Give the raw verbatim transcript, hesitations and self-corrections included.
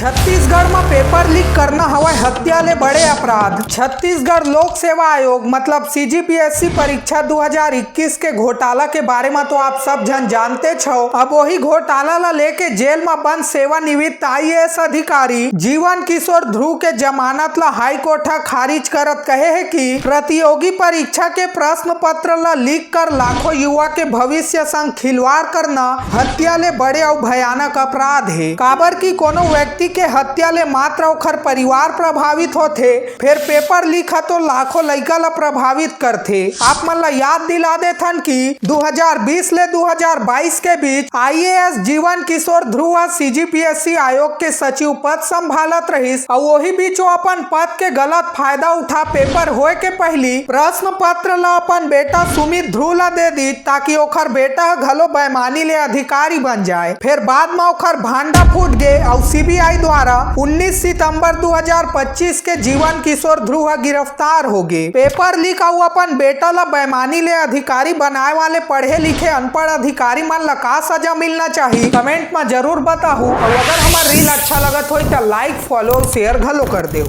छत्तीसगढ़ म पेपर लीक करना हवय हत्या ले बड़े अपराध। छत्तीसगढ़ लोक सेवा आयोग मतलब सीजीपीएससी परीक्षा दो हज़ार इक्कीस के घोटाला के बारे म तो आप सब झन जानते छव। अब वही घोटाला ला लेके जेल म बंद सेवानिवृत्त आईएएस अधिकारी जीवन किशोर ध्रुव के जमानत ला हाईकोर्ट ह खारिज करत कहे हे कि प्रतियोगी परीक्षा के प्रश्न पत्र ला लीक कर लाखों युवा के भविष्य संग खिलवाड़ करना हत्या ले बड़े अउ भयानक अपराध हे। काबर कि कोनो व्यक्ति के हत्या ले मात्र ओखर परिवार प्रभावित होथे, फेर पेपर लीक ह तो लाखों लइका ला प्रभावित करथे। आप मन ला याद दिला देथन कि दो हज़ार बीस ले दो हज़ार बाईस के बीच आईएएस जीवन किशोर ध्रुव ह सीजीपीएससी आयोग के सचिव पद संभालत रहिस अउ ओही बीच वो अपन पद के गलत फायदा उठा पेपर होए के पहिली प्रश्न पत्र ला अपन बेटा सुमित ध्रुव ला दे दी, ताकि ओखर बेटा ह घलो बेईमानी ले अधिकारी बन जाए। फेर बाद म ओखर भांडा फूट गे अउ सीबीआई द्वारा उन्नीस सितंबर दो हज़ार पच्चीस के जीवन किशोर ध्रुव ह गिरफ्तार हो गे। पेपर लीक अउ अपन बेटा ला बेईमानी ले अधिकारी बनाए वाले पढ़े लिखे अनपढ़ अधिकारी मन ला का सजा मिलना चाही, कमेंट म जरूर बताहू। अउ अगर हमर रील अच्छा लगत होई त लाइक, फॉलो, शेयर घलो कर देव।